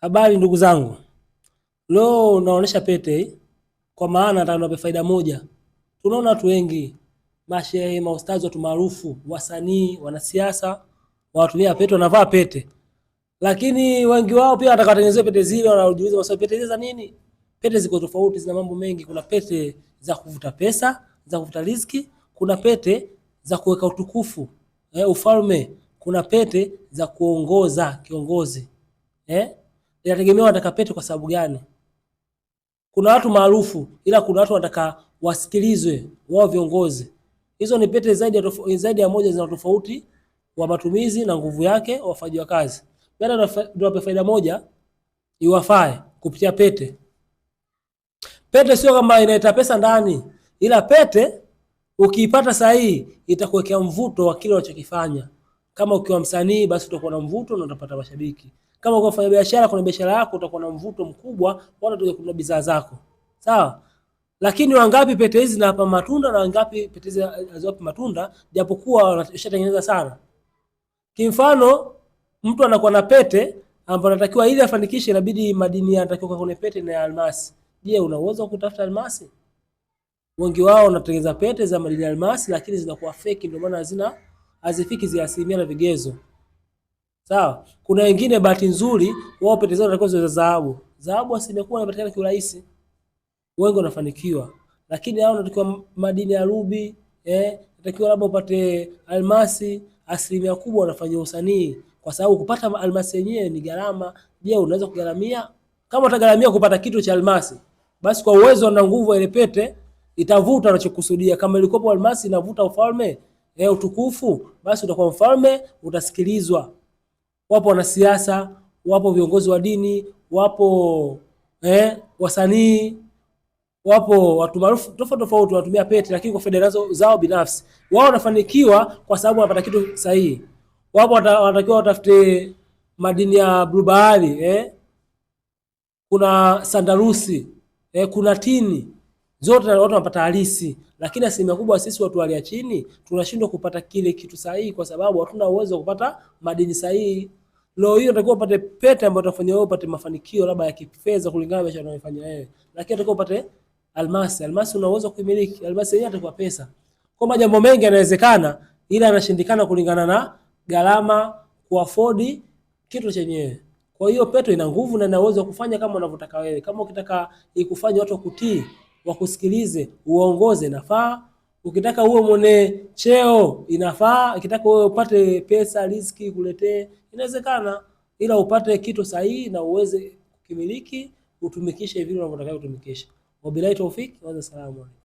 Habari ndugu zangu, leo naonesha pete kwa maana nataka niwape faida moja. Tunaona watu wengi, mashehe, maustazi, watu maarufu, wasanii, wanasiasa wanatumia pete, wanavaa pete, lakini wengi wao pia wanataka watengenezewe pete zile. Wanajiuliza maswali, pete zile za nini? Pete ziko tofauti, zina mambo mengi. Kuna pete za kuvuta pesa, za kuvuta riziki, kuna pete za kuweka utukufu, ufalme, kuna pete za kuongoza kiongozi. Inategemea wanataka pete kwa sababu gani. Kuna watu maarufu, ila kuna watu wanataka wasikilizwe wao viongozi. Hizo ni pete zaidi ya moja, zina tofauti wa matumizi na nguvu yake, wafanyaji wa kazi. Ndio wape faida moja iwafae kupitia pete. Pete sio kama inaleta pesa ndani, ila pete ukiipata sahihi itakuwekea mvuto wa kile unachokifanya. Kama ukiwa msanii, basi utakuwa na mvuto na utapata mashabiki. Kama uko mfanya biashara, kuna biashara yako utakuwa na mvuto mkubwa, watu watakuja kununua bidhaa zako. Sawa? Lakini wangapi pete hizi zinawapa matunda na wangapi pete hizi haziwapi matunda, japokuwa wanashatengeneza sana. Kimfano, mtu anakuwa na pete ambayo anatakiwa ili afanikishe, inabidi madini yanatakiwa kwenye pete na ya almasi. Je, una uwezo wa kutafuta almasi? Wengi wao wanatengeneza pete za madini ya almasi, lakini zinakuwa feki, ndio maana hazifiki zile asilimia na vigezo. Sawa? Kuna wengine bahati nzuri wao pete zao zinakuwa za dhahabu. Dhahabu asilimia kubwa inapatikana kiurahisi. Wengi wanafanikiwa. Lakini hao wanatakiwa madini ya rubi, natakiwa labda upate almasi, asilimia kubwa wanafanya usanii kwa sababu kupata almasi yenyewe ni gharama. Je, unaweza kugharamia? Kama utagharamia kupata kitu cha almasi, basi kwa uwezo na nguvu ile pete itavuta unachokusudia. Kama ilikopo almasi inavuta ufalme, utukufu, basi utakuwa mfalme, utasikilizwa. Wapo wanasiasa, wapo viongozi wa dini, wapo wasanii, wapo watu maarufu tofauti tofauti wanatumia pete, lakini kwa faida zao binafsi. Wao wanafanikiwa kwa sababu wanapata kitu sahihi. Wapo wanatakiwa watafute madini ya blue bahari, kuna sandarusi, kuna tini, zote watu wanapata halisi, lakini asilimia kubwa sisi watu wa chini tunashindwa kupata kile kitu sahihi kwa sababu hatuna uwezo wa kupata madini sahihi. Leo hiyo unatakiwa upate pete ambayo itafanya wewe upate mafanikio labda ya kifedha kulingana na biashara unayofanya wewe, lakini unatakiwa upate almasi. Almasi una uwezo kuimiliki, almasi yenyewe itakuwa pesa. Kwa majambo mengi yanawezekana, ila yanashindikana kulingana na gharama kuafodi kitu chenyewe. Kwa hiyo pete ina nguvu na ina uwezo wa kufanya kama unavyotaka wewe. Kama ukitaka ikufanye watu wakutii, wakusikilize, uongoze, inafaa. Ukitaka uwe mwenye cheo inafaa. Ukitaka uwe upate pesa, riziki kuletee, inawezekana, ila upate kitu sahihi na uweze kukimiliki, utumikishe vile unavyotaka kutumikisha. Wabillahi tawfik, wa salamu alaykum.